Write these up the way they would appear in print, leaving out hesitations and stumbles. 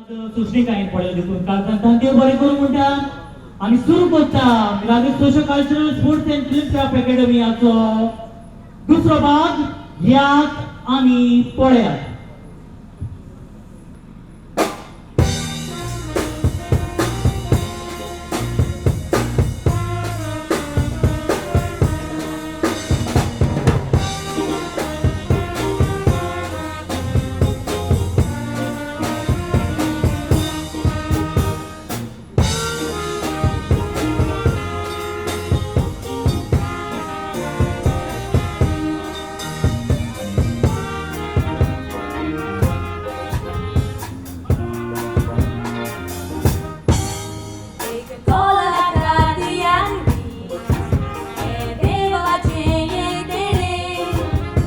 सुचणीकायेन पडले देखून काळजान देव बरें करूं म्हणटा आमी सुरू करता Milagres social cultural sports and film craft academy हाचो दुसरो भाग याद आनी पळयात. एक कलाकार हे देवाचें देणें,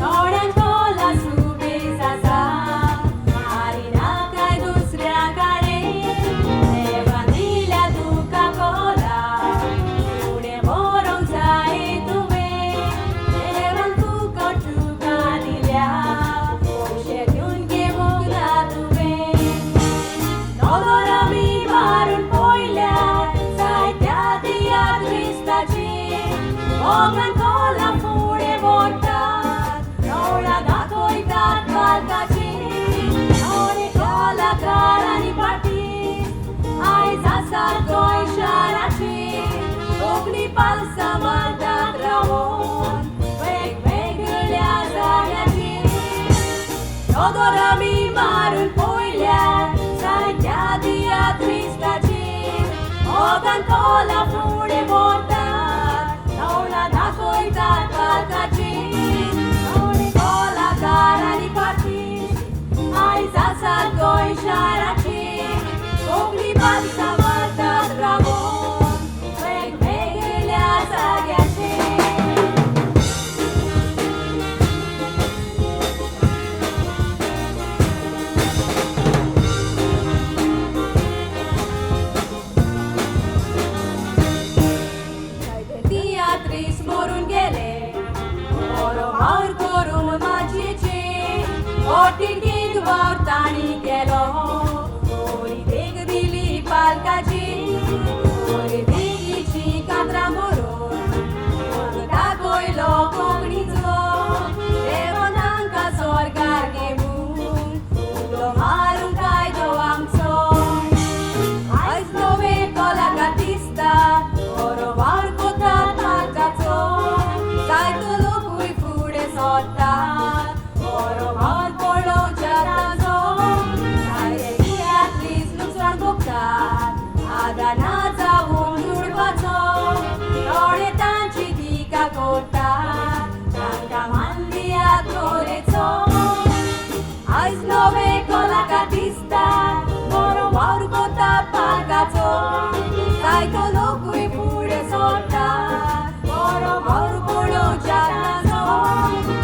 थोड्यांक कला सुबेज आसा आनी ना काय दुसऱ्या कडेन. देवान दिल्या तुका कला, फुडें व्हरूंक जाय तुवें. देवान तुका तुका दिल्या, पयशे दिवन घेवंक ना तुवें. नदर आमी मारून पळयल्यार जायत्या तियात्रिस्ताची मोगान कला फुडें व्हरतात, नवळां दाखयतात पालकाची. थोडे कलाकार आनी आर्टिस्ट आयज आसात गोंय शाराची. कोंकणी पालसां मारतात रावोन वेगवेगळ्या जाग्याची. नदर आमी मारून पळयल्यार जायत्या तियात्रिस्ताची मोगान कला फुडें व्हरतात, नवळां दाखयतात पालकाची. थोडे कलाकार आनी आर्टिस्ट आयज आसात गोंय शाराची. कोंकणी पालसां मारतात रावोन वेगवेगळ्या जाग्याचेर. जायते तियात्रीस मरून गेले बरो वावर करून माचयेचे, पोटतिडकीन वावर तांणी केलो. बरी देख दिली पालकाची, बरी देगीची कातरां बरोवन मोग दाखयलो कोंकणीचो. देवान तांकां स्वर्गार घेवन उलो मारूंक कायदो आमचो. आयज नवे कलाकार दिसतात, बरो वावर करतात पालकाचो. जायतो लोकूय फुडें सरतात, बरो वावर पळोवच्या तांचो. जायते तियात्रीस लुकसाण भोगतात, आदार ना जावन दुडवाचो. थोडे तांची टिका करतात, तांकां मानदियात नोरेचो. आयज नवे कलाकार दिसतात, बरो वावर करतात पालकाचो. जायतो लोकूय फुडें सरतात, बरो वावर पळोवच्या तांचो.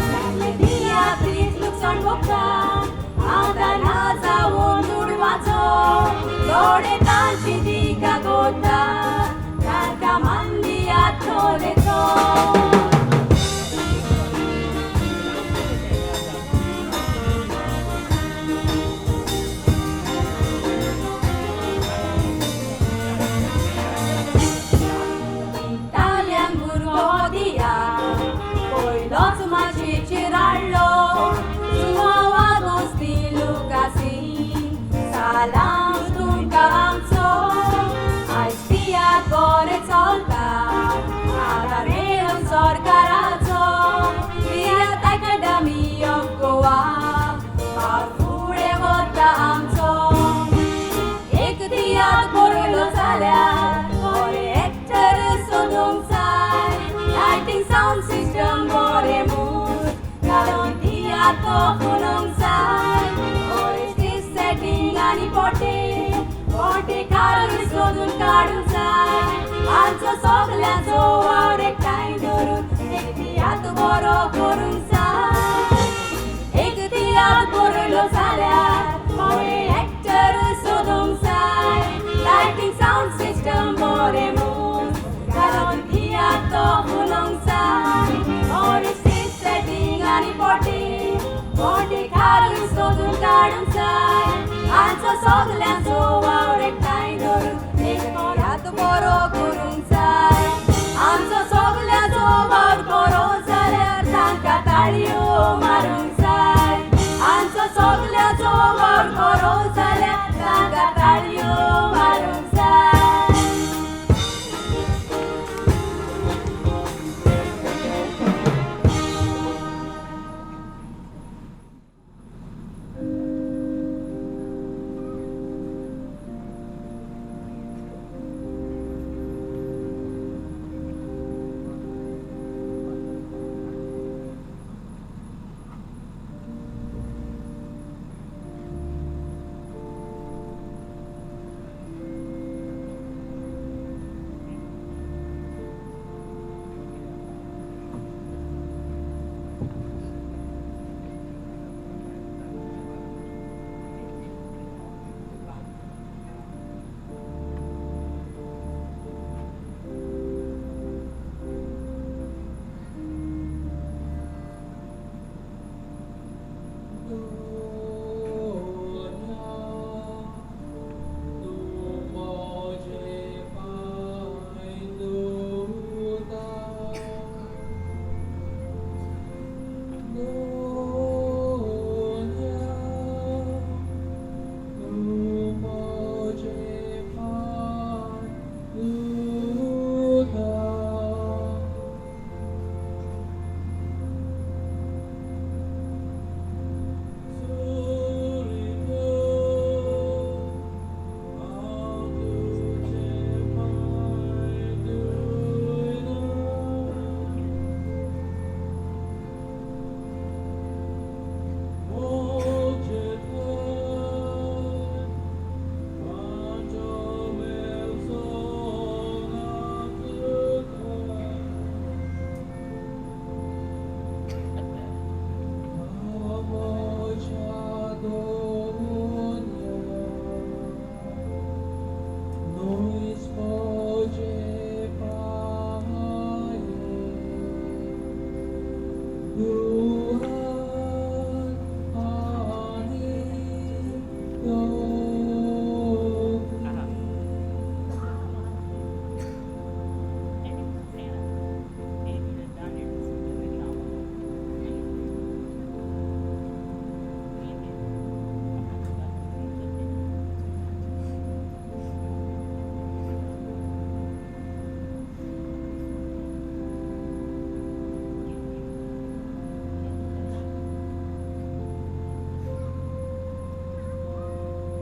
जायते तियात्रीस लुकसाण भोगतात, आदार ना जावन दुडवाचो. थोडे तांची टिका करतात, तांकां मानदियात नोरेचो. इटालियन भुरगो तियात्र पयलोच माचयेचेर हाडलो, जुआंव आगोस्तीन लुकासीन, सालाम तुमकां आमचो. आयज तियात्र बरे चलतात, आदार मेळून सरकाराचो. तियात्र अकादमी ऑफ गोवा वावर फुडें व्हरता आमचो. एक तियात्र बरयलो जाल्यार बरे एक्टर सोदूंक जाय, लायटींग सावंड सिस्टम बरें म्हूण घालून तियात्र तो फुलोवंक जाय. बरें स्टेज सेटींग आनी पोटे पोटेकारूय सोदून काडूंक जाय. आमचो सगल्यांचो वावर एकठांय धरून एक तियात्र बरो करूंक जाय. एक तियात्र बरयलो जाल्यार बरे एक्टर सोदूंक जाय, लायटींग सावंड सिस्टम बरें म्हूण घालून तियात्र तो फुलोवंक जाय. बरें स्टेज सेटींग आनी पोटे पोटेकारूय सोदून काडूंक जाय. आमचो सगल्यांचो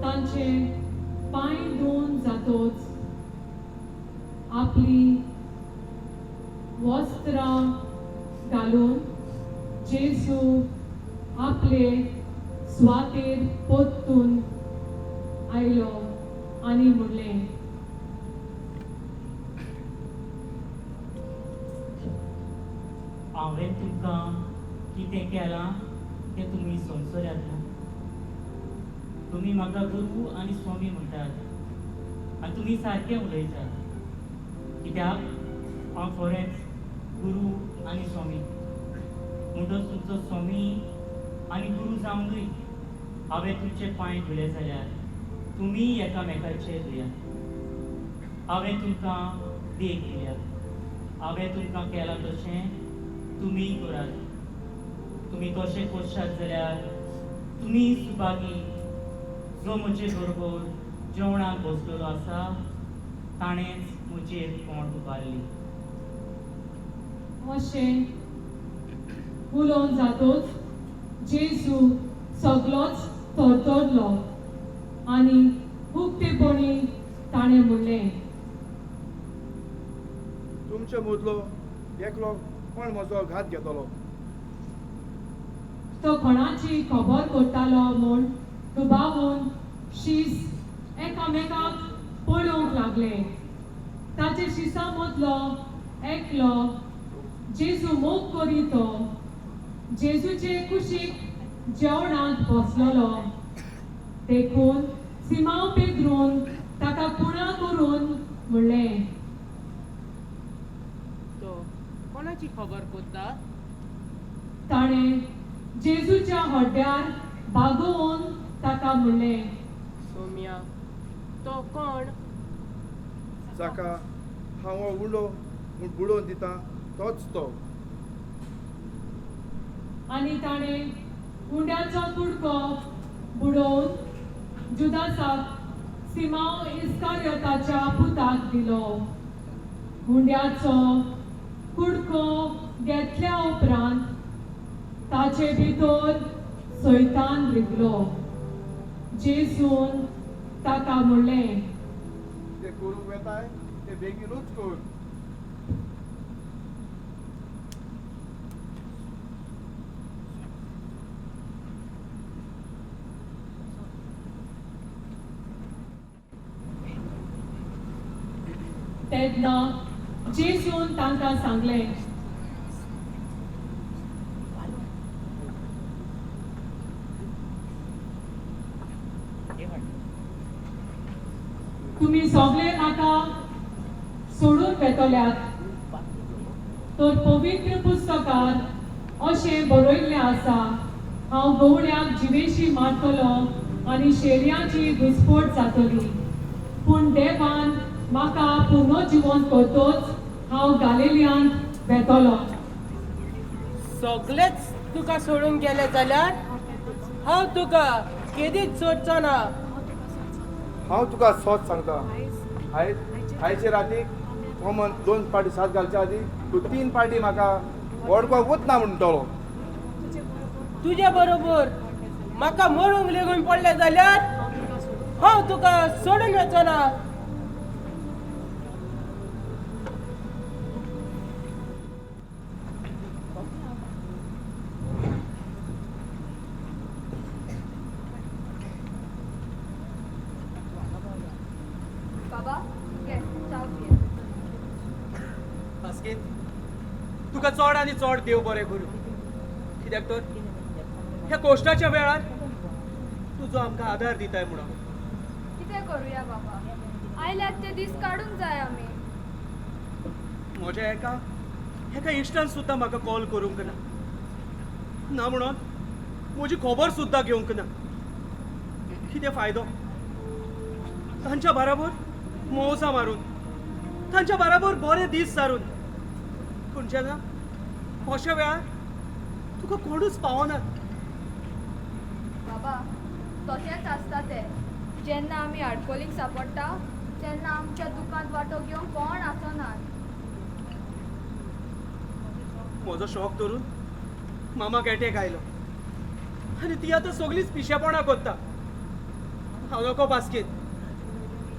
तांचे पांय धुवन जातोच आपली वस्त्रां घालून जेजू आपले सुवातेर परतून आयलो आनी म्हणलें, हांवें तुमकां कितें केलां तें तुमी समजल्यात न्हू? तुमी म्हाका गुरू आनी स्वामी म्हणटात आनी तुमी सारकें उलयतात, कित्याक हांव खरेंच गुरू आनी स्वामी. म्हणटच तुमचो स्वामी आनी गुरू जावनूय हांवें तुमचे पांय धुले जाल्यार तुमी एकामेकाचे धुयात. हांवें तुमकां देख दिल्या, हांवें तुमकां केलां तशें तुमी करात. तुमी तशें करशात जाल्यार तुमी सुभागी. जो म्हजे बरोबर जेवणाक बसलेलो आसा ताणेंच म्हजेर पोंट उबारली. अशें उलोवन जातोच जेजू सगलोच थरथरलो आनी उक्तेपणी ताणें म्हणलें, तुमचे मदलो एकलो कोण म्हजो घात घेतलो? तो कोणाची खबर करतालो म्हूण दुबावून शीस एकामेकाक पळोवंक लागले. ताचे शिसां मदलो एकलो जेजू मोग करी तो जेजूचे कुशीक जेवणाक बसलेलो. देखून सिमांव पेद्रून ताका कुणा करून म्हणलें, तो कोणाची खबर कोत्ता? ताणें जेजूच्या हड्ड्यार बागोवन ताका म्हणलें, सोम्या, तो कोण? जाका हांव हो उलो म्हूण बुडोवन दिता तोच तो. आनी ताणें उंड्याचो कुडको बुडोवन जुदासाक सिमांव इस्कारियोताच्या पुताक दिलो. हुंड्याचो कुडको घेतल्या उपरांत ताचे भितर सैतान रिगलो. जेजून ताका म्हणलें, ते करूंक वेताय ते बेगीनूच कर. तेन्ना जेजून तांकां सांगलें, तुमी सगळे म्हाका सोडून वेतल्यात, तर पवित्र पुस्तकात अशें बरयल्लें आसा, हांव गवळ्याक जिवेशी मारतलो आनी शेरयांची घुस्पट जातली. पूण देवान म्हाका पुनर्जिवन करतोच हांव गालिलियांत वेतलो. सगळेच तुका सोडून गेले जाल्यार हांव तुका केदीच सोडचो ना. हांव तुका सोच सांगता, आयचे रातीक कोमन 2 पार्टी साथ घालच्या आदी तूं 3 पार्टी म्हाका वळखपाक वतना म्हणटलो. तुजे बरोबर म्हाका मरूंक लेगून पडलें जाल्यार हांव तुका सोडून वचो ना. बाबा, घे च्याव पिये. पास्कीन, तुका चड आनी चड देव बरें करूं, कित्याक तर ह्या कोश्टाच्या वेळार तुजो आमकां आदार दिताय म्हणून. कितें करुया बाबा, आयल्यात ते दीस काडूंक जाय आमी. म्हज्या एका एका इश्टान सुद्दां म्हाका कॉल करूंक ना, ना म्हणून म्हजी खबर सुद्दां घेवंक ना. कितें फायदो तांच्या बराबर मौजा मारून, तांच्या बराबर बरे दीस सारून, पूण जेन्ना अशा वेळार तुका कोणूच पावना. बाबा, तशेंच आसता तें. जेन्ना आमी आडकोलीक सांपडटा तेन्ना आमच्या दुकांत वांटो घेवंक कोण आसनात. म्हजो शॉक धरून मामाक एटॅक आयलो आनी ती आतां सगळींच पिशेपणां करता. हांव नको बास्कीन.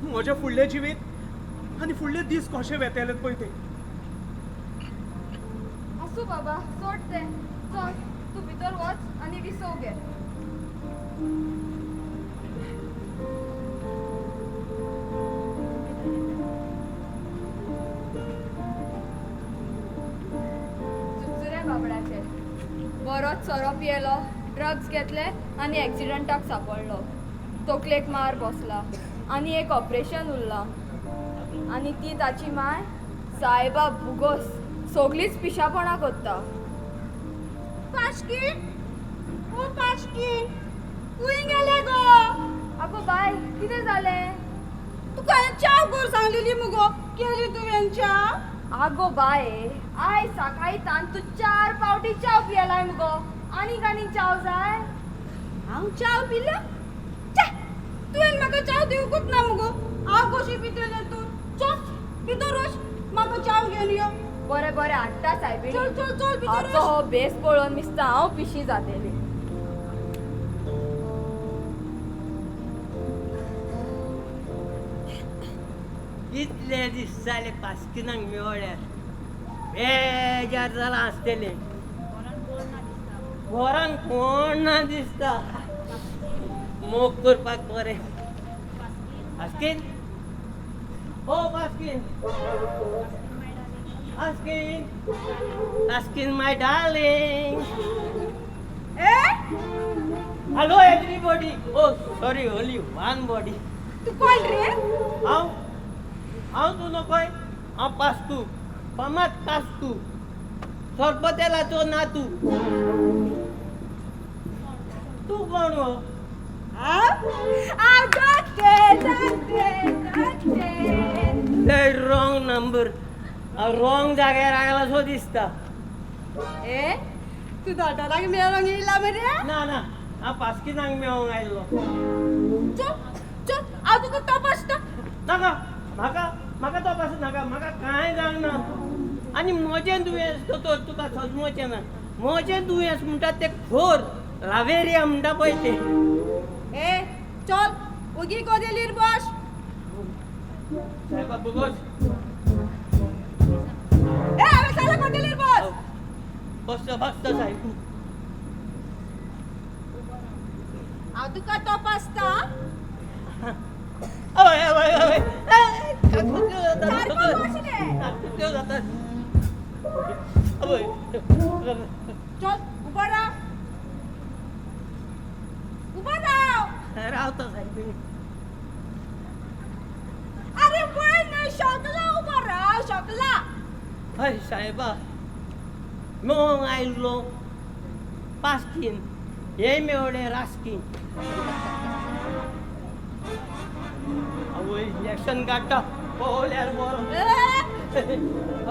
म्हजें फुडलें जिवीत आनी फुडले दीस कशे वेतले पळय ते. आसूं बाबा, सोड तें. चल तूं भितर वच आनी विसव घे. चुरचुरे बाबडाचे. बरोच सोरो पियेलो, ड्रग्स घेतले आनी एक्सिडंटाक सांपडलो. तकलेक मार बसला आनी एक ऑपरेशन उरलां. आनी ती ताची माय सायबा भुगोस सगळींच पिशापणां करता. पाशकीन, ओ पाशकीन, खंय गेले गो? आगो बाय, कितें जालें? तुका हांवें च्या कर सांगलेली मुगो, केली तुवें च्या? आगो बाये, आयज सकाळी तान तूं 4 पावटी च्याव पियेलाय मुगो, आनीक आनीक च्याव जाय? हांव च्याव पिल्या? च्या, तुवें म्हाका च्याव दिवंकूच ना मुगो. हांव कशी पितलें तूं? चल भितर वच, म्हाका च्याव घेवन यो. बरें बरें हाडटा सायबीणी. चल चल चल भितर हाचो वच. हो भेस पळोवन दिसता हांव पिशी जातेली. इतले दीस जाले पास्किनाक मेवळ्यार बेजार जालां आसतलें. घरान कोण ना दिसता. मोग करपाक बरें. पास्किन, ओ पास्किन, पास्किन, पास्किन my darling. A hello everybody. Oh sorry, only one body. तूं कोण रे? हांव हांव तूं नकोय. हांव पास्तू, फामाद कास्तू, सरपतेलाचो नातू. तूं कोण हो? हांव doctor, doctor, doctor. Wrong number, हांव रॉंग जाग्यार आयला सो दिसता. ए तूं दोतोराक मेळोंक येयला मरे? ना ना, हांव पास्किनाक मेळोंक आयल्लो. चल चल, हांव तुका तपासता. नाका, म्हाका म्हाका तपास नाका, म्हाका कांय जावंक ना. आनी म्हजें दुयेंस दोतोर तुका सजमचें ना. म्हजें दुयेंस म्हणटा तें खोर लावेरिया म्हणटा पळय तें. ए चल ओगी कदेलीर बस. सायबा बोगोस. ए हांवें सांगलां कदेलीर बस. बसता बसता सायब. हांव तुका तपासता. हय हय हय, कातकुतल्यो जातात. सारको बस रे. कातकुतल्यो जातात. हय. चल उबो राव, उबो राव. रावता सायब. अरे वयर न्हय, शकला उबो राव, शकला. हय सायबा, मेळोंक आयल्लो पास्किन, हे मेवडे रास्कीन. आवय इंजेक्शन काडटा पळोवल्यार बरो.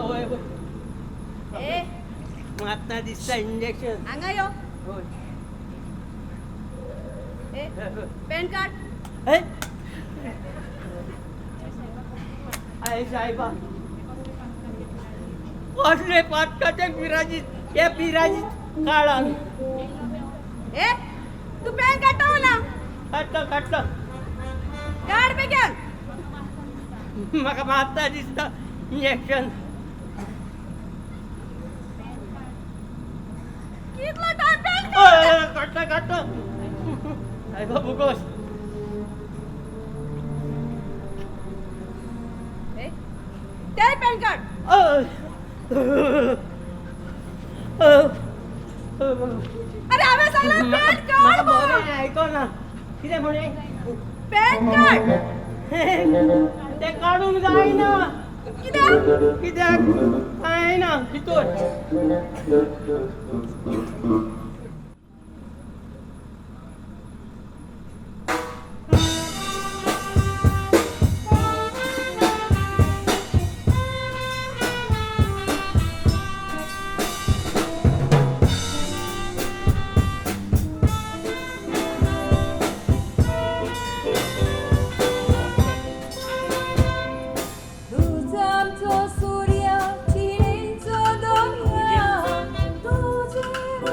आवय ए मात्ता दिसता इंजेक्शन. हांगा यो. हय. ए पॅन कार्ड. हे I सायबा, कसले पाटकाचे पिराजीत हे पिराजीत काळान. ए तूं पॅन कार्ड ना? काडटा काडटा. काड बेगीन. म्हाका मात्ता दिसता इंजेक्शन. कितलो टायम पॅन कार्ड? काडटा काडटा सायबा बोगोस. ए ते पॅन कार्ड. अरे हांवें सांगलां पॅन कार्ड. बरें आयकना कितें म्हणें? Pan card. तें काडूंक जायना. कित्याक? कित्याक कांय ना भितर. सूर्या चिळींचो दर्या तुजेर.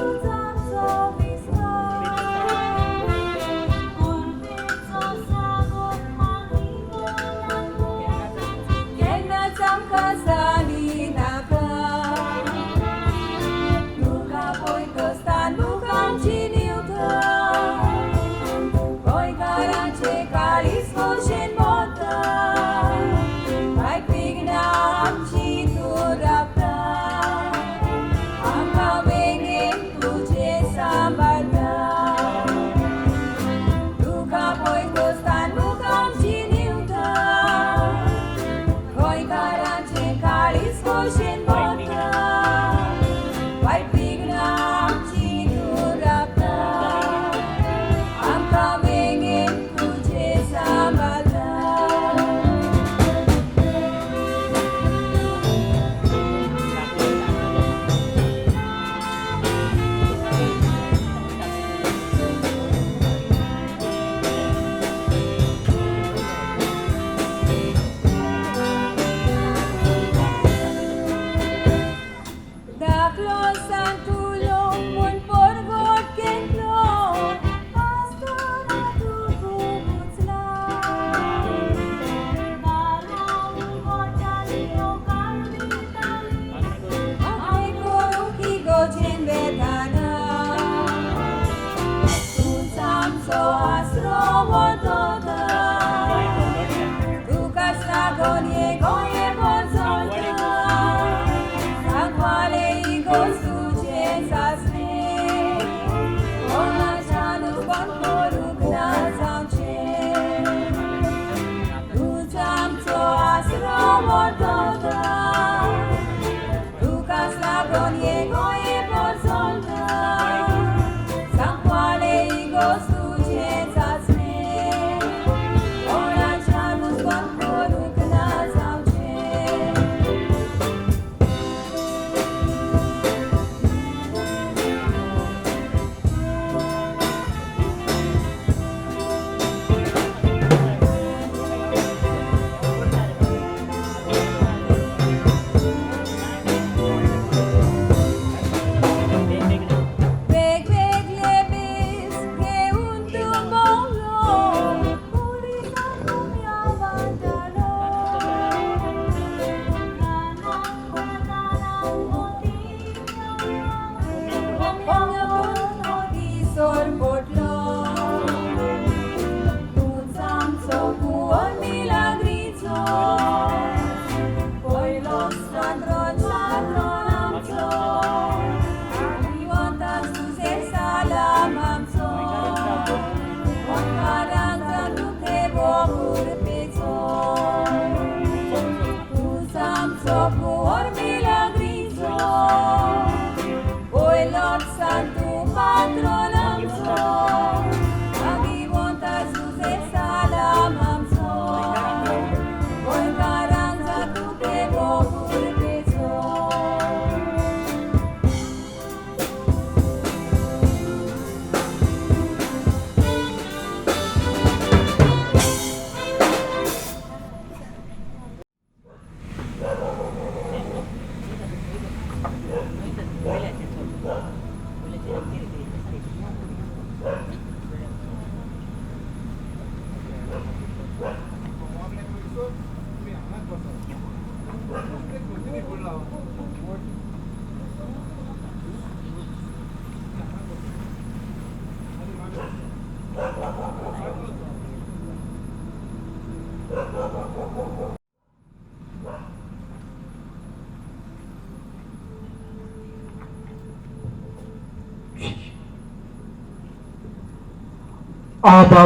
आबा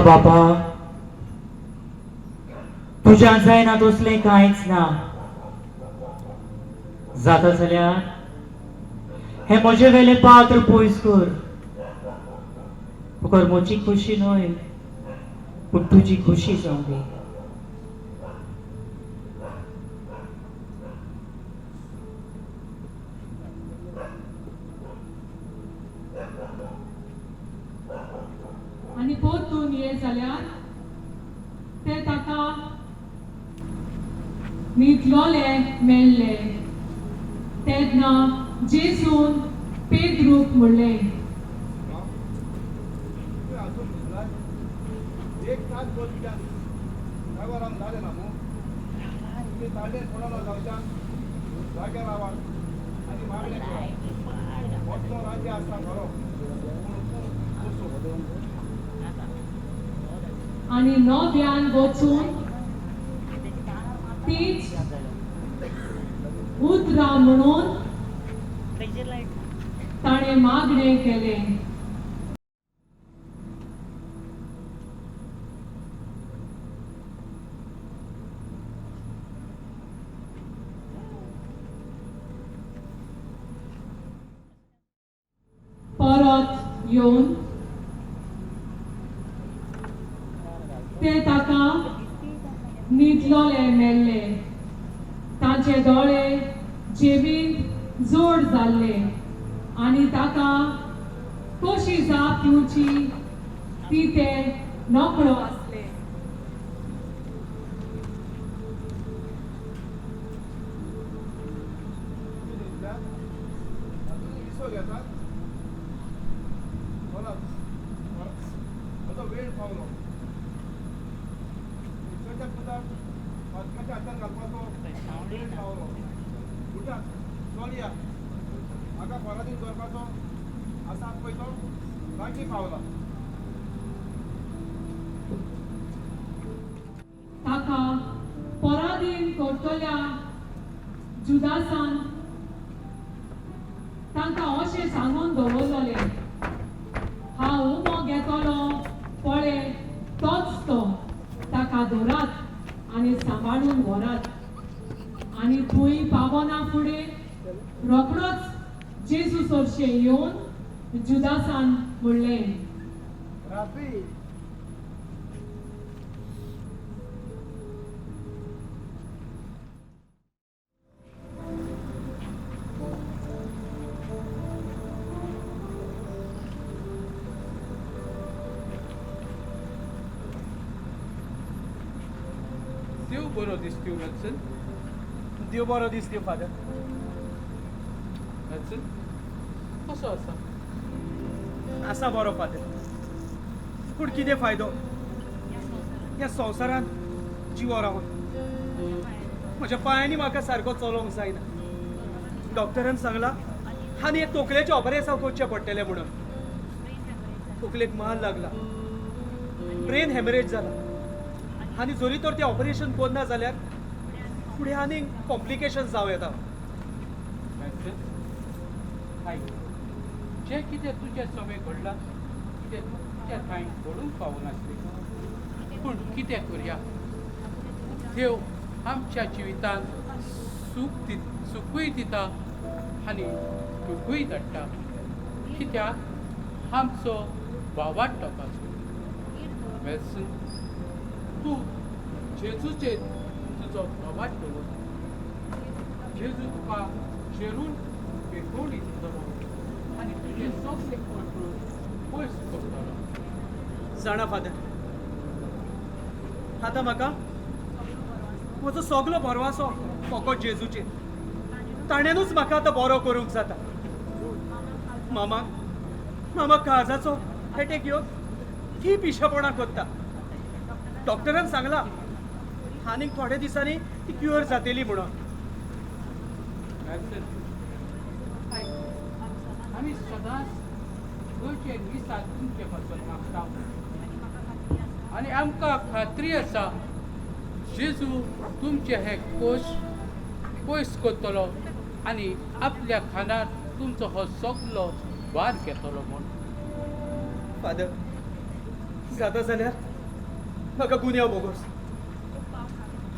बाबा, तुज्यान जायना तसलें कांयच ना. जाता जाल्यार हें म्हजें वेलें पात्र पयस कर. फकत म्हजी खोशी न्हय पूण तुजी खोशी जावं दी. आनी परतून ये जाल्यार ते ताका न्हिदलोले मेळ्ळे. तेन्ना जेजून पेद्रूक म्हणलें, तुवें अजून न्हिदलाय? एक तास गो तुज्यान ड्रायव्हरान जालें ना मू? तुमी ताळें कोणालो जावच्यान जाग्यार रावात आनी मागणें करात. वचचो राज्य आसा खरो, पूण तूं कसो? आनी नव्यान वचून तीच उतरां म्हणून ताणें मागणें केलें. परत येवन ते ताका न्हिदलोले मेळ्ळे. तांचे दोळे जेबींत जोड जाल्ले आनी ताका कशी जाप दिवची ती ते नकळो आसले. तुमी न्हिदल्यात? अजून विसव घेतात? बोलात, म्हजो वेळ पावलो. ईश्वराच्या पुताक पातकाच्या हातान घालपाचो वेळ पावलो. उठात, चलया. म्हाका पराधीन करपाचो आसा पळय तो लागीं पावला. ताका पराधीन करतल्या जुदासान तांकां अशें सांगून दवरलें, हांव उमो घेतलो पळय तोच तो, ताका धरात आनी सांबाळून व्हरात. आनी थंय पावना फुडें रोखडोच जेजू सरशें येवन जुदासान म्हणलें, राबी, देव बरो दिसता हडसन. देव बरो दीस दिवं फादर. हडसन कसो आसा? आसा बरो फादर, पूण कितें फायदो ह्या संवसारांत जिवो रावन? म्हज्या पांयांनी म्हाका सारको चलोवंक जायना. डॉक्टरान सांगलां आनी एक तकलेचें ऑपरेशन करचें पडटलें म्हणून. तकलेक मार लागला, ब्रेन हॅमरेज जाला आनी जरी तर तें ऑपरेशन करना जाल्यार फुडें आनीक कॉम्प्लिकेशन जावं येता. हडसन आयक, जें कितें तुजें सगळें घडलां तें तुज्या ठांय घडूंक पावनासलें, पूण कितें करया, देव आमच्या जिवितांत सूख दी सुखूय दिता आनी दुखूय धाडटा, कित्याक आमचो भावार्थ तपासो. वेल्सन, तूं जेजूचेर तुजो भावार्थ दवर. जेजू तुका शेरून पेटोवणी दितलो आनी तुजें सगळें कळकळ पयस करतलो. जाणा फादर, आतां म्हाका म्हजो सगलो भरवासो फकत जेजूचेर. ताणेनूच म्हाका आतां बरो करूंक जाता. मामा मामा काळजाचो एटॅक येवन ती पिशेपणां करता. डॉक्टरान सांगलां आनीक थोड्या दिसांनी ती क्युअर जातली म्हणून. वेल्सन आयक, आमी सदांच गोंयचे मिसाक तुमचे पासत मागता आनी आमकां खात्री आसा जेजू तुमचे हे कोश पयस करतलो आनी आपल्या खांदार तुमचो हो सगलो भार घेतलो म्हूण. फादर, जाता जाल्यार म्हाका गुन्यांव बोगोस.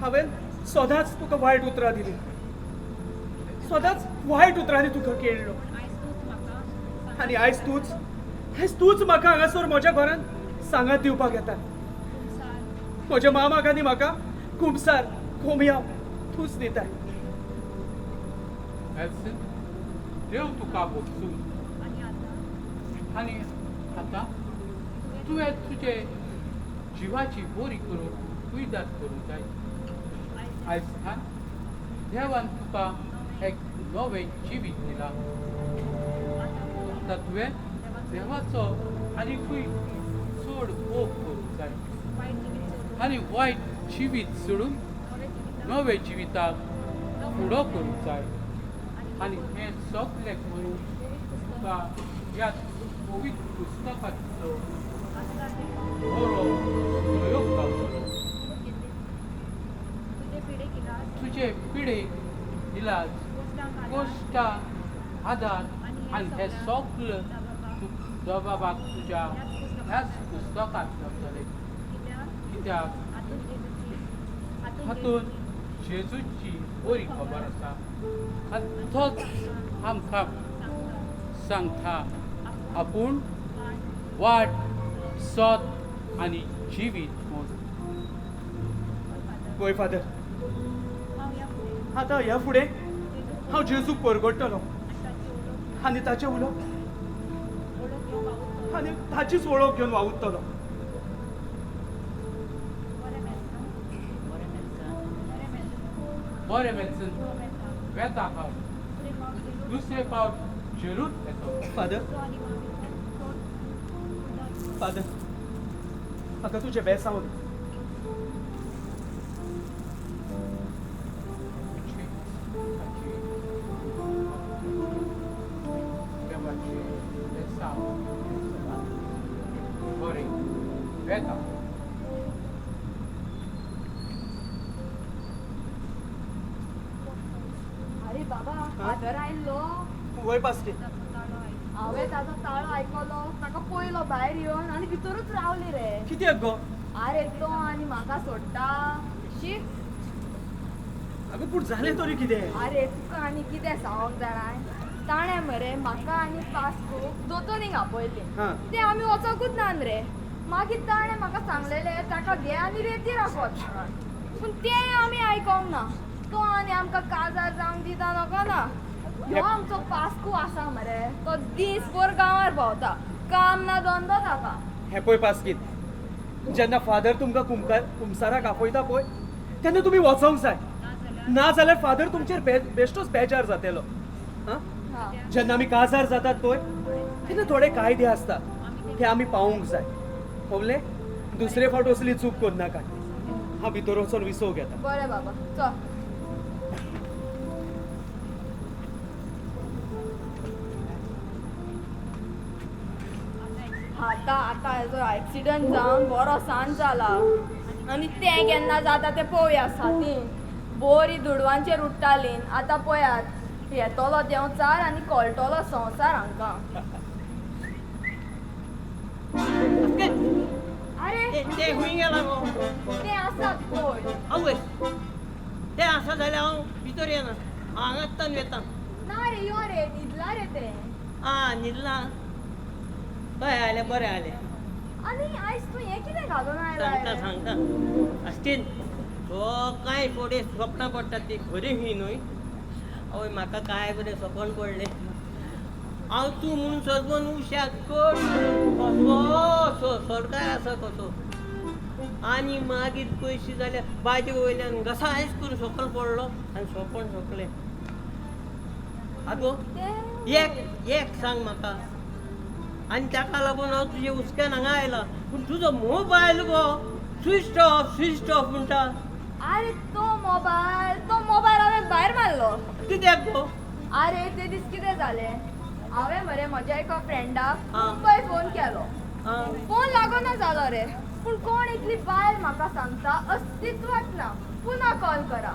हांवें सदांच तुका वायट उतरां दिली, सदांच वायट उतरांनी तुका केळ्ळो आनी आयज तूच म्हाका हांगासर म्हज्या घरांत सांगात दिवपाक येता. म्हज्या मामाक आनी म्हाका कुमसार कोमयाव तूच दिताय. एल्सन, देव तुका भोगसूं. आनी आतां तुवें तुजे जिवाची बोरी करून कुयदाद करूंक जाय. आयज सान देवान तुका एक नवें जिवीत दिलां. आतां तुवें देवाचो आनीकूय चड मोग करूंक जाय आनी वायट जिवीत सोडून नवें जिविताक फुडो करूंक जाय. आनी हें सगलें करून तुका ह्या पवित्र पुस्तकाचो बरो प्रयोग गावतलो. तुजे पिडेक इलाज, कोश्टा आदार आनी हें सगलें दबाबाक तुज्या ह्याच पुस्तकांत गावतलें. कित्याक हातूंत जेजूची बरी खबर आसा आनी तोच आमकां सांगता आपूण वाट, सत आनी जिवीत म्हूण. वय फादर, आतां ह्या फुडें हांव जेजूक परगडटलो आनी ताचें उलोवप आनी ताचीच वळख घेवन वावुरतलो. बरें मेल्सन, वेता हांव. दुसरे फावट जरूर येतो. फादर, फादर, म्हाका तुजें बेसांव दी. देवाचें बेसांव. बरें, वेता. अरे बाबा, फादर आयलो. वय पास्टी, हांवें ताजो ताळो आयकलो, ताका पयलो भायर येवन आनी भितरूच रावली रे. कित्याक गो? आरे तो आनी म्हाका सोडटा शी. अगो पूण जालें तरी कितें? आरे तुका आनी कितें सांगोंक जाणाय, ताणें मरे म्हाका आनी पास्कूक दोतोनीक आपयली. तें आमी वचोंकूच नान रे. मागीर ताणें म्हाका सांगलेलें ताका घे आनी रेतीर वच, पूण तें आमी आयकोंक ना. तो आनी आमकां काजार जावंक दिता नको ना. ह्यो आमचो पास्कू आसा मरे, तो दीसभर गांवार भोंवता, काम ना धंदो ताका. हें पळय पास्कीत, जेन्ना फादर तुमकां कुमसाराक आपयता पळय तेन्ना तुमी वचोंक जाय, ना जाल्यार फादर तुमचेर बेश्टोच बेजार जातलो. आं, जेन्ना आमी काजार जातात पळय तेन्ना थोडे कायदे आसतात, ते आमी पावूंक जाय. कळ्ळें? दुसरे फावट असली चूक करनाका. हांव भितर वचोन विसव घेता. बरें बाबा, चल. आतां आतां हेजो एक्सिडंट जावन बरो सांज जाला आनी तें केन्ना जाता तें पळोवया. सातीन बोरी दुडवांचेर उडटाली, आतां पळयात येतलो देंवचार आनी कळटलो संवसार हांकां. आरे ते खूंय गेला गो? ते आसात पळय. आवय, ते आसा जाल्यार हांव भितर येना, हांगांतल्यान वेता. ना रे, यो रे, न्हिदला रे ते. आं, न्हिदला. हय आयलें, बरें आयलें. आनी आयज तूं हें कितें घालून आयला? सांगता सांगता आस्तीन, हो कांय फुडें सपनां पडटात ती खरी ही न्हय. आवय, म्हाका काय बरें सपन पडलें. हांव तूं म्हणून सजमन उश्याक कड कसो सरकार आसा कसो, आनी मागीर पयशे जाल्यार बाजे वयल्यान घसायस करून सकयल पडलो आनी सपन सोंपलें. आगो एक एक सांग म्हाका, आनी ताका लागून हांव तुजे हुस्क्यान हांगा आयला, पूण तुजो मोबायल गो स्विच ऑफ स्विच ऑफ म्हणटा. आरे तो मोबायल हांवें भायर मारलो. कित्याक गो? आरे ते दीस कितें जालें, हांवें मरे म्हज्या एका फ्रेंडाक मुंबय फोन केलो, फोन लागना जालो रे. पूण कोण एकली बायल म्हाका सांगता अस्तित्वात ना, पुन्हा कॉल करा.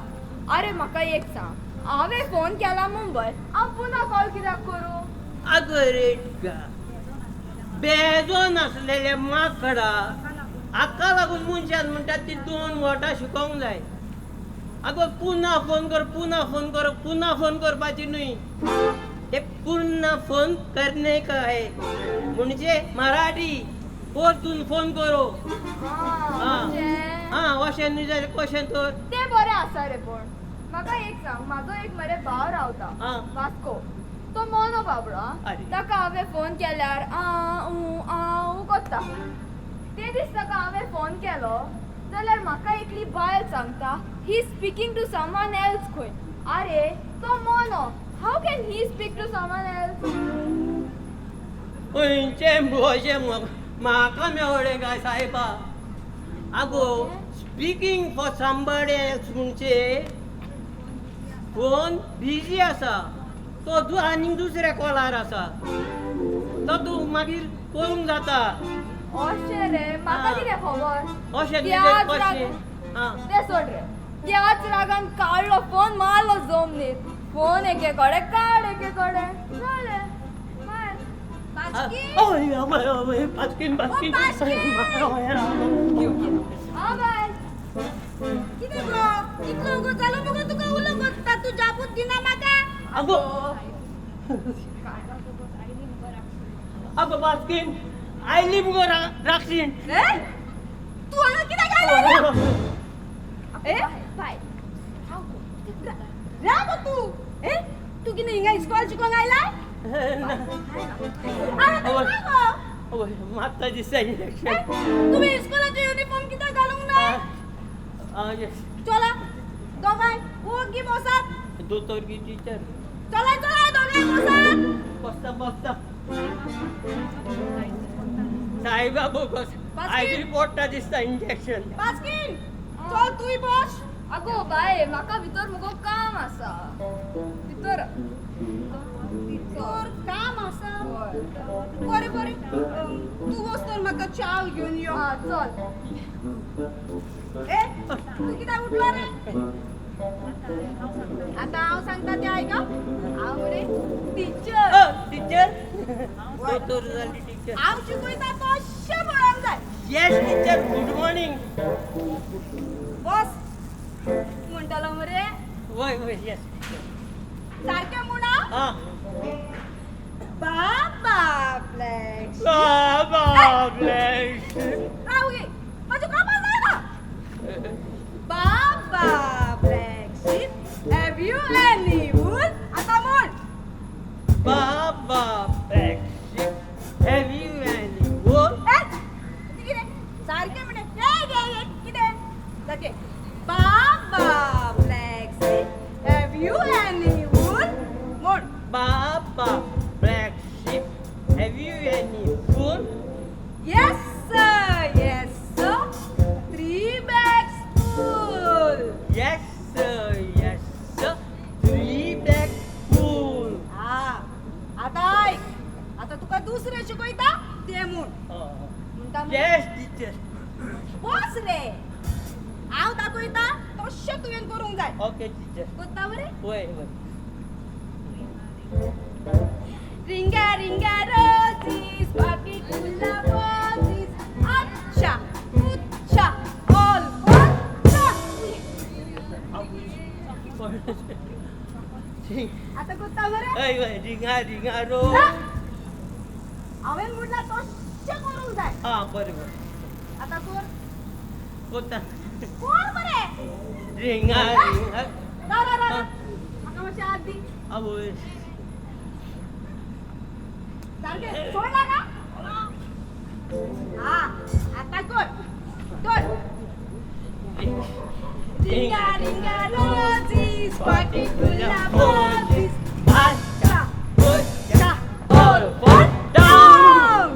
अरे म्हाका एक सांग, हांवें फोन केला मुंबय, हांव पुन्हा कॉल कित्याक करूं? अगो रेटका, बेजो नासलेले माकडा हाका लागून मनशान म्हणटात ती 2 वटां शिकोवंक जाय. अगो पुन्हा फोन कर, पुन्हा फोन कर, पुन्हा फोन करपाची न्हय. ते पुन्हा फोन करणे काय म्हणजे मराठी परतून फोन करो. हां अशें न्हय जाल्यार कशें तर? ते बरें आसा रे, पूण म्हाका एक सांग, म्हाजो एक मरे भाव रावता वास्को, तो मोनो बाबडो, ताका हांवें फोन केल्यार आ ऊ आ ऊ कोत्ता. ते दीस ताका हांवें फोन केलो जाल्यार म्हाका एकली बायल सांगता he speaking to someone else खंय. अरे तो मोनो, how can he speak to someone else? खंयचें अशें म्हाका मेवळें काय सायबा? आगो स्पिकींग फॉर समबडी एल्स म्हणजे फोन बिजी आसा, तो आनीक दुसऱ्या कॉलार आसा, तो तूं मागीर करूंक जाता. अशें रे, म्हाका कितें खबर? अशें तें सोड रे, त्याच रागान काडलो फोन, मारलो जमनीत, फोन एके कडेन काड एके कडेन जालें. पास्कीन पास्कीन हां बाय. कितें गो इतलो उगो जालो मुगो तुका उलो कोत्ता, तूं जापूच दिना म्हाका. आगो आगो पास्कीन आयली मुगो राक्षीण. तूं हांगा कित्याक आयला? ए बाय राव तूं. ए तूं कितें हिंगा इस्कॉल शिकोंक आयला? मात्ता दिसता इंजेक्शन. तुवें इस्कॉलाचें युनिफॉर्म कित्याक घालूंक ना? चला दोगांय ओगी बसात. दोतोर की टिचर? चला चला दोगांय बसात. बसता बसता साहेबा बोगस आयली पोट्टा दिसता इंजेक्शन. पास्कीन चल तूंय बस. आगो बाय, म्हाका भितर मुगो काम आसा. भितर भितर काम आसा? बरें बरें, तूं वच तर म्हाका च्याव घेवन यो. आं चल. ए तूं कित्याक उठलो रे? आतां हांव सांगता तें आयक. हांव रे टिचर. टिचर? दोतोर जाली टिचर. हांव शिकयता तशें पळोवंक जाय. Yes teacher, good morning. बस म्हणटलो मरे? वय वय येस. सारकें म्हणा. बाबा ब्लॅक बाबा ब्लॅक. राव गे, म्हाजो कामां जायना. बाबा black sheep have you any wool? आतां म्हण. बाबा black sheep have you any wool? कितें सारकें म्हणें? हे कितें सारकें? बाबा black sheep have you any wool? म्हण. बाबा black sheep have you any wool? Yes sir, yes sir, 3 bags full. Yes sir, yes sir, 3 bags full. हां आतां आयक, आतां तुका दुसरें शिकयता तें म्हूण. म्हणटा? Yes teacher. बस रे, हांव दाखयता तशें तुवें करूंक जाय. Okay teacher. कोत्ता बरें? वय वय. रिंगा रिंगा रोजीस, बाकी गुलाब posies, अच्छा उच्चा ऑल फॉर. आतां कोत्ता बरें? हय हय. रिंगा रिंगा रो. हांवें म्हणलां तशें करूंक जाय. आं बरें बरें. आतां कर. कोत्ता. कोण बरें? रिंगा रिंगा. राव राव राव, म्हाका मातशें हात दी. आवय. सारकें सोडला ना? हां आतां कर कर. रिंगा रिंगा रोजीस, बाकी गुलाब posies, अच्छा उच्चा ऑल फॉर डाउन.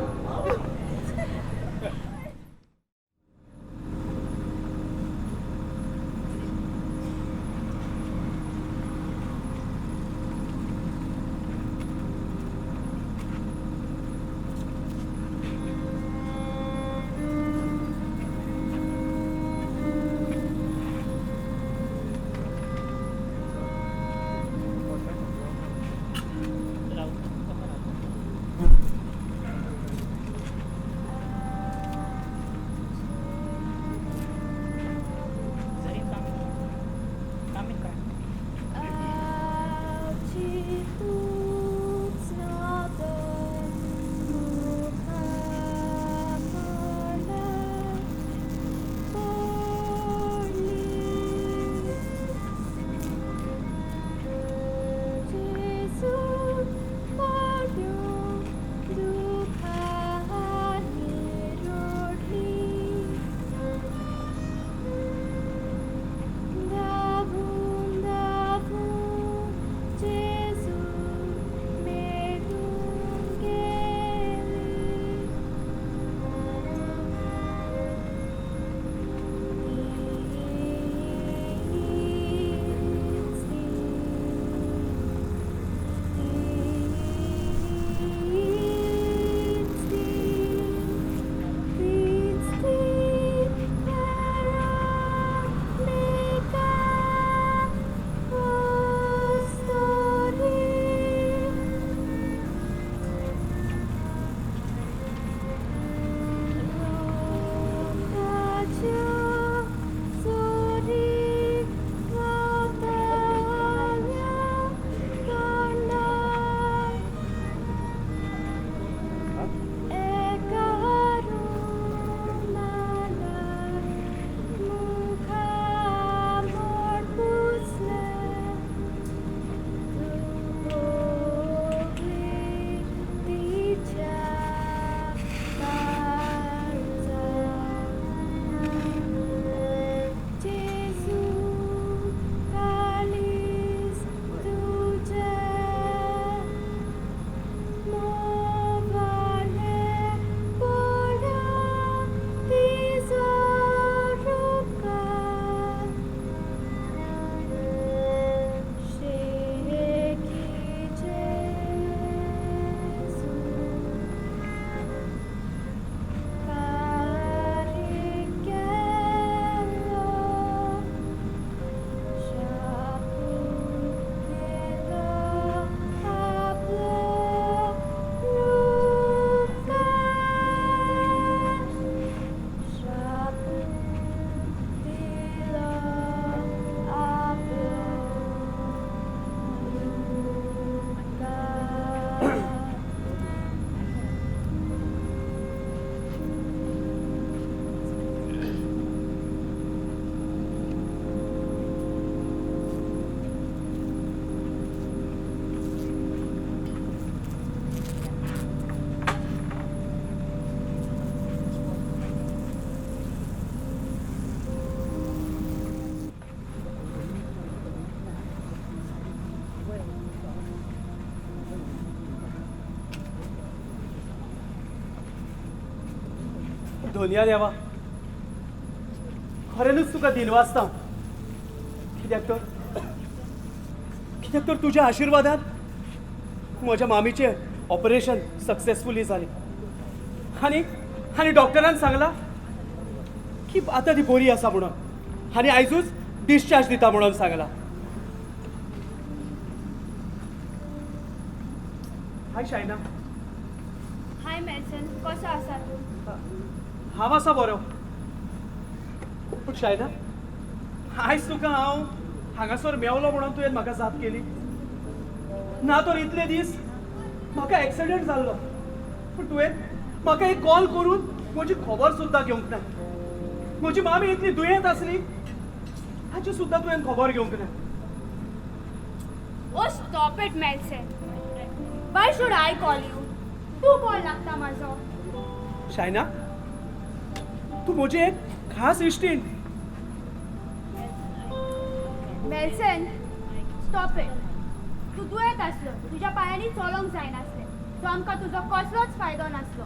धोनया देवा, खऱ्यानूच तुका दिनवासता. कित्याक तर तुज्या आशिर्वादान म्हज्या मामीचें ऑपरेशन सक्सेसफुली जालें आनी आनी डॉक्टरान सांगलां की आतां ती बरी आसा म्हणून आनी आयजूच डिस्चार्ज दिता म्हणून सांगलां. हाय शायना. हाय मेल्सन, कसो आसा तूं? हांव आसा बरो, पूण शायना, आयज तुका हांव हांगासर मेवलो म्हणून तुवें म्हाका जाप केली ना तर इतले दीस म्हाका एक्सिडंट जाल्लो, पूण तुवें म्हाका एक कॉल करून म्हजी खबर सुद्दां घेवंक ना. म्हजी मामी इतली दुयेंत आसली हाची सुद्दां तुवें खबर घेवंक ना. Oh stop it Melson, why should I call you? तूं कॉल लागता म्हाजो. शायना, तूं म्हजी एक खास इश्टीण. मेल्सन स्टॉप it. तूं दुयेंत आसलो, तुज्या पांयांनी चलोंक जायनासलें, सो आमकां तुजो कसलोच फायदो नासलो.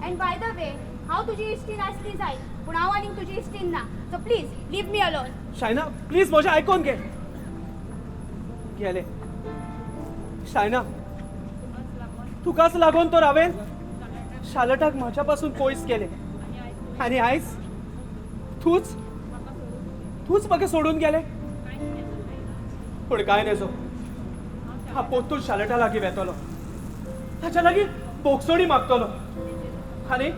एंड बाय the way, हांव तुजी इश्टीण आसली जायत, पूण हांव आनीक तुजी इश्टीण ना. So please leave me alone. Shaina, please म्हजें आयकोन घे. गेले शायना, तुकाच लागून तर हांवें शालटाक म्हाज्या पासून पयस केलें आनी आयज तूंच तूंच म्हाका सोडून गेलें. पूण कांय नजो, हांव पोत्तून शालटा लागीं वेतलो, ताच्या लागीं बोगसोणी मागतलो आनी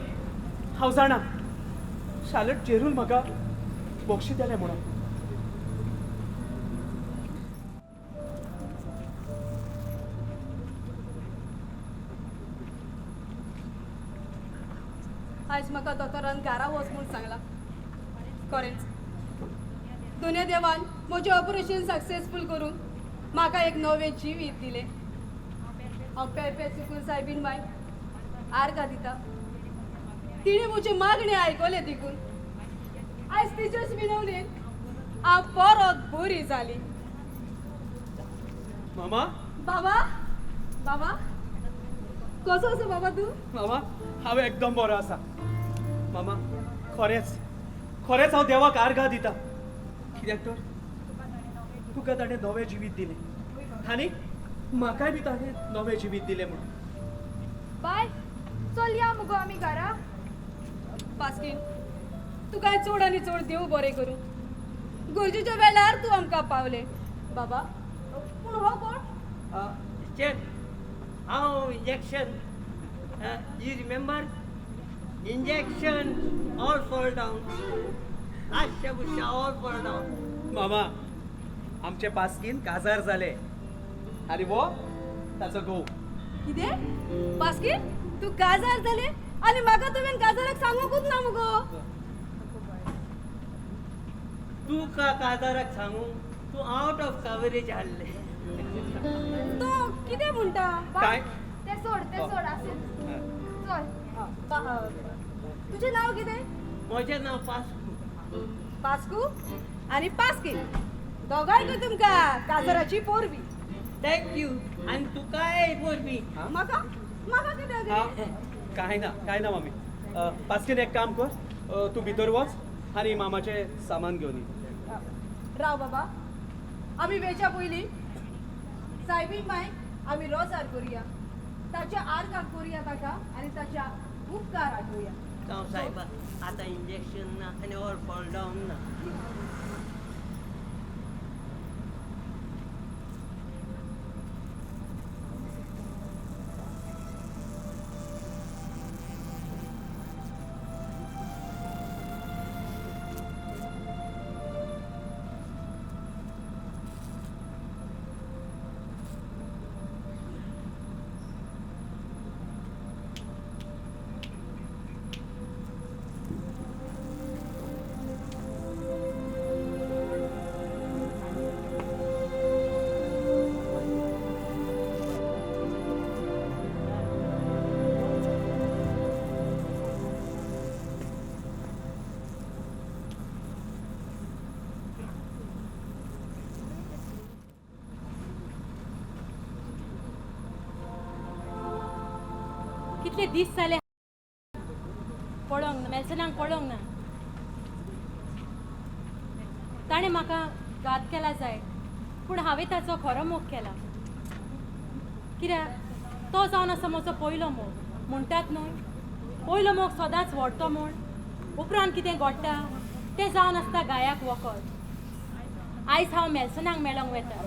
हांव जाणा शालट जेरून म्हाका बोगशितलें म्हणून. आयज म्हाका दोतोरान घरा वच म्हूण सांगलां. खरेंच दोनूय देवान म्हजें ऑपरेशन सक्सेसफूल करून म्हाका एक नवें जिवीत दिलें. हांव पेपे चुकून सायबीन माय आर्गां दिता. तिणें म्हजी मागणें आयकलें देखून आयज तिचेच विनवणेन हांव परत बरी जाली. मामा. बाबा, बाबा कसो आसा बाबा तूं? मामा, हांव एकदम बरो आसा. मामा, खरेंच खरेंच हांव देवाक आर्गां दिता, कित्याक तर तुका ताणें नवें जिवीत दिलें आनी म्हाकाय बी ताणें नवें जिवीत दिलें म्हणून. बाय, चल या मुगो आमी घरा. पास्कीन, तुका चड आनी चड देव बरें करूं. गरजेच्या वेळार तूं आमकां पावलें बाबा. पूण हो कोण? चेक हांव injection, you remember injection all fall down, आश्या बुश्या ऑल फॉल डावन. मामा, आमचे पास्कीन काजार जाले आनी वो ताचो घोव. कितें पास्कीन, तूं काजार जालें आनी म्हाका तुवें काजाराक सांगूंकूच ना मुगो? तुका काजाराक सांगू तूं आवट ऑफ कवरेज हाडलें. तूं कितें म्हणटा? काय? तें सोड, तें सोड, आसूं, चल. तुजें नांव कितें? म्हजें नांव पास्कू. पास्कू आनी पास्कीन दोगांयकूय तुमकां काजराची पोरबी. Thank you. आनी तुकाय पोरबी. म्हाका म्हाका कित्याक? काय ना, काय ना मामी. पास्कीन, एक काम कर, तूं भितर वच आनी मामाचें सामान घेवन यो. राव बाबा, आमी वेच्या पयलीं सायबीन माय आमी रोजार करुया, ताच्या आर्गां करुया ताका आनी ताच्या उपकार आठोवया. जावं सायबा, आतां इंजेक्शन ना आनी ऑल फॉल डावन ना. कितले दीस जाले पळोवंक ना. मेल्सनाक पडोंक ना. ताणें म्हाका घात केला जाय, पूण हांवें ताचो खरो मोग केला. कित्याक तो जावन आसा म्हजो पयलो मोग. म्हणटात न्हय, पयलो मोग सदांच व्हडतो म्हूण. उपरांत कितें घडटा तें जावन आसता गायाक वखद. आयज हांव मेल्सनाक मेळोंक वता.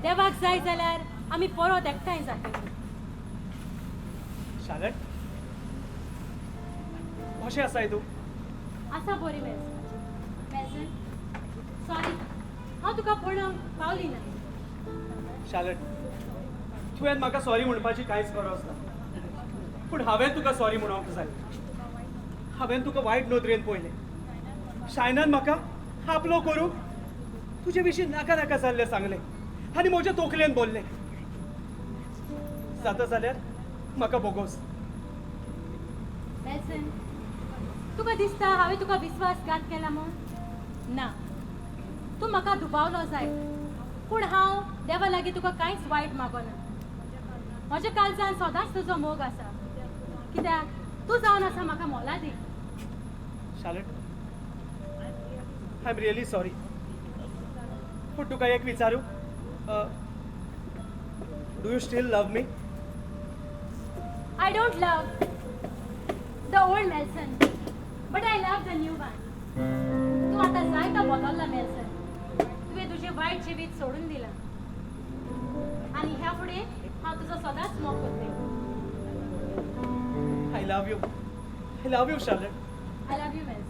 देवाक जाय जाल्यार आमी परत एकठांय जातलीं. शार्लट, कशें आसाय तूं? आसा बरी मेल्सन. मेल्सन, सॉरी, हांव तुका पळोवंक पावली ना. शार्लट, तुवें म्हाका सॉरी म्हणपाची कांयच गरज ना, पूण हांवें तुका सॉरी म्हणूंक जाय. हांवें तुका वायट नदरेन पळयलें. शायनान म्हाका आपलो करूंक तुजे विशीं नाका नाका जाल्लें सांगलें आनी म्हजे तोखलेन बोल्लें. जाता जाल्यार म्हाका बोगोस. मेल्सन, तुका दिसता हांवें तुका विस्वासघात केला म्हूण? ना, तूं म्हाका दुबावलो जाय, पूण हांव देवा लागीं तुका कांयच वायट मागना. म्हज्या काळजान सदांच तुजो मोग आसा, कित्याक तूं जावन आसा म्हाका मोलादीक. Charlotte, I am really sorry. पूण तुका एक विचारूं, do you still love me? I don't love the old Melson, but I love the new one. तूं आतां जायतो बदल्ला मेल्सन. तुवें तुजें वायट जिवीत सोडून दिलां आनी ह्या फुडें हांव तुजो सदांच मोग करतलें. I love you. I love you, Charlotte. I love you, Melson.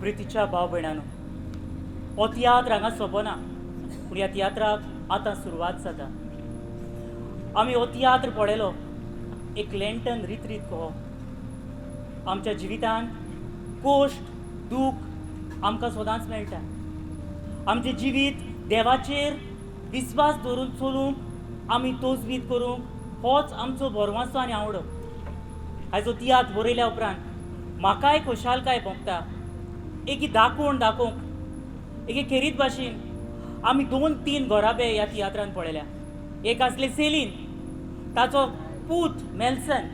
प्रितीच्या भाव भयणानो, हो तियात्र हांगा सोंपना, पूण ह्या तियात्राक आतां सुरवात जाता. आमी हो तियात्र पळयलो एक लेंटन रित्रीत कहो. आमच्या जिवितांत कोश्ट, दूख आमकां सदांच मेळटा. आमचें जिवीत देवाचेर विस्वास दवरून चलूंक आमी तोजवीत करूंक होच आमचो भरवासो आनी आवडो. आयजो तियात्र बरयल्या उपरांत म्हाकाय खोशालकाय भोगता एकी दाखोवन दाखोवंक एके खेरीत भाशेन आमी 2-3 घराबे ह्या तियात्रान पळयल्या. एक आसलें सेलीन, ताचो पूत मेल्सन,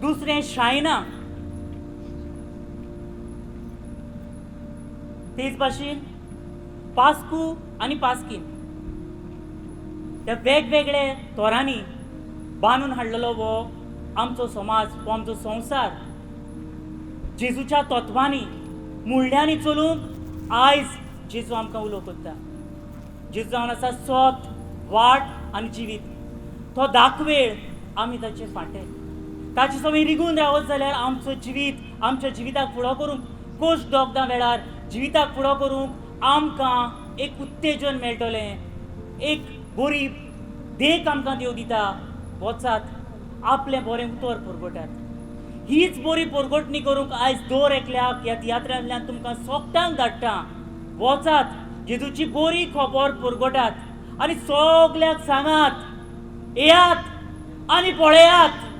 दुसरें शायना, तेच भाशेन पास्कू आनी पास्कीन. त्या वेगवेगळे तोरांनी बांदून हाडलेलो हो आमचो समाज, हो आमचो संवसार जेजूच्या तत्वांनी मुळ्यांनी चलूंक आयज जेजू आमकां उलो करता. जेजू जावन आसा सोत, वाट आनी जिवीत. तो दाखवेळ आमी ताचे फांटे ताचे सवय रिगून रावत जाल्यार आमचो जिवीत आमच्या जिविताक फुडो करूंक कोश दोगदां वेळार जिविताक फुडो करूंक आमकां एक उत्तेजन मेळटलें, एक बरी देख आमकां देव दिता. वचात आपलें बरें उतर पुरगोटात. हीच बरी पोरगोटणी करूंक आयज दर एकल्याक ह्या तियात्रांतल्यान तुमकां सोगटांक धाडटा. वचात जेजूची बरी खबर पुरगोटात आनी सगल्याक सांगात, येयात आनी पळयात.